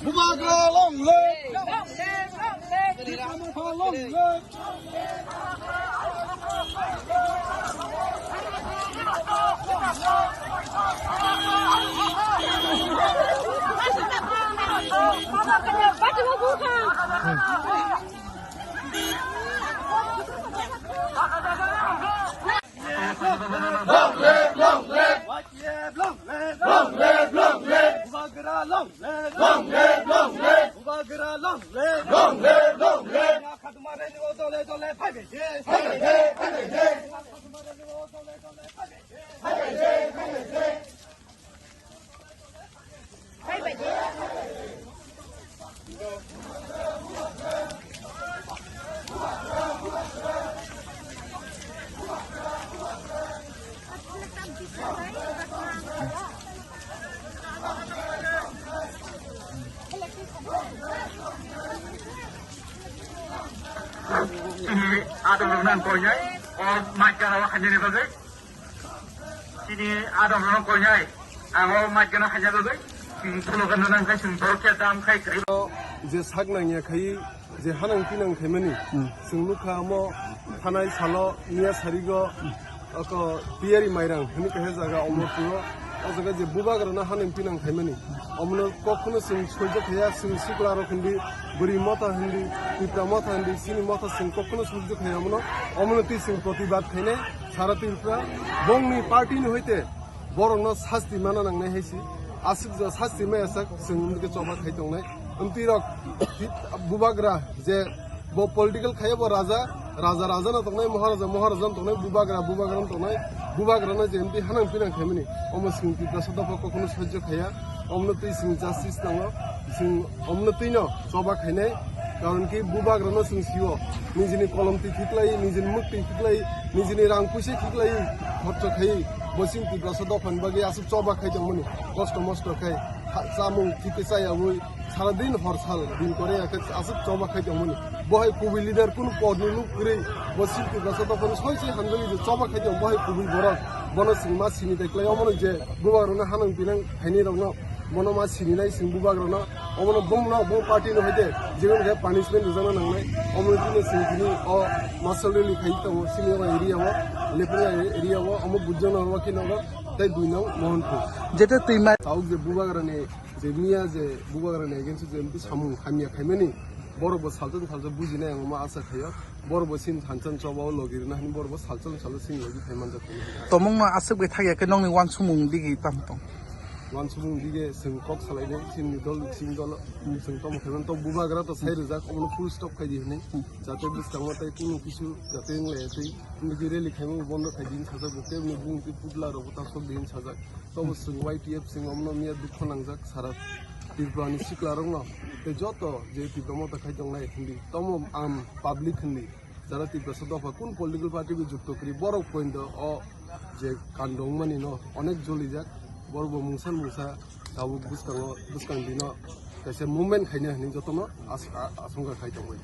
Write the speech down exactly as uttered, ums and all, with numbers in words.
Bubagra long live! Long live, long live! Tipra Motha long live! Long live, long live! Long live, long live! Bubagra long live! Long live, long live! Bubagra long live! Long live, long live! Khaduma rally o dole dole phaibai de. Phaibai de, phaibai de. Khaduma rally o dole dole phaibai de. Phaibai de, phaibai de. Chini adong rok nang koinai, o mic gana o khainani bagwi. Chini adong rok koinai, ang o mic gana khaina bagwi. Chini slogan no nang khai, chini borok khe dam khai kwrwi. Je sak nangya khai, je hanang pinang khaimani, hmm, chwng nukha omo thanai salo miya sarigo, oko Piyari Mairang hwnwi kaisa jaga Omorpuro. O jaga je bubagrano hanang pinang khaimani, omono kokno chwng soijo khaiya, chwng siklarok hindi, bwrwi motha hindi, Tipra motha hindi, chini motha chwng kokno soijo khaiya omono, omono twi chwng protibad khainai sara Tripura. Bongni party ni hoite borokno sasti mana nangnai hai si. Aswk ja sasti maya sak chwng wngkhe choba khai tongnai. Amtwi rok bubagra je bo political khaiya bo raja, raja raja no tongnai, maharaja maharaja no tongnai, bubagra bubagra no tongnai, bubagra no je amtwi hanang pinang khaimani omo chwng Tiprasa dopha kokno sahajyo khaiya, omono twi chwng justice nango, chwng omono twi no choba khainai. Karon ki bubagrano chwng sio, nijini kolom twi khiklai, nijini muk twi khiklai, nijini rang puisa khiklai, khorcho khai, bo chini Tiprasa dophani bagwi aswk choba khai tongmani, kosto mosto khai, ha-, chamung thikhe chayabwi, sara din hor sal din kore ya khe aswk choba khai tongmani. Bo hai kubui leader kunu podni nuk kwrwi, bo chini Tiprasa dophani soi soi hamjagwi je choba khai tong, bo hai kubui borok, bono chwng ma sini tei klai omono je bubagrano hanang pinang khainai rokno, bono ma sininai chwng bubagrano. Omono bumno bo party no hoite jikon khe punishment rwjakna nangnai. Omono tini chwng tini o martial rally khai tongo sini o area o, Lepung area o, omo bujjakna rwkhe nogo tei dui nong Mohanpur. Jete twi mai. Tabuk je bubagrani je miya je bubagrani against je M P samung hamya khaimani borok bo salsa salsa bujinai ang omo asa khaio. Borok bo chini thansa ni choba o logi rwna hwnwi borok bo salsa salsa chini logi phai manjak. Tomongno aswk bai thakya khe nokni uansukmung digi tamo tong? Uansukmung dige chwng kok salainai, chini dol, chini dol, chwng tamo khaimani, to bubagra to sai rwjak, omono full stop khai di hwnwi. Hmm. Jate bwskango tei kunu kisu jate wng laiya twi, nigi rally khaimani bondo khai di hwnwi sajak bo, keboni bumung twi putla rokbo ta sok di hwnwi sajak. Tobo chwng Y T F chwng omono miya dukho nangjak sara Tripura ni sikla rokno, tei joto je Tipra motha khai tongnai hindi, tomo am public hindi. Jara Tiprasa dopha kun political party bai jukto kwrwi, borok pointo o je kando wngmani no onek jolijak, borok bo mungsa mungsa tabuk bwskango, bwskang dino kaisa movement khaina hwnwi jotono as-, a-, asongkha khai tongwi.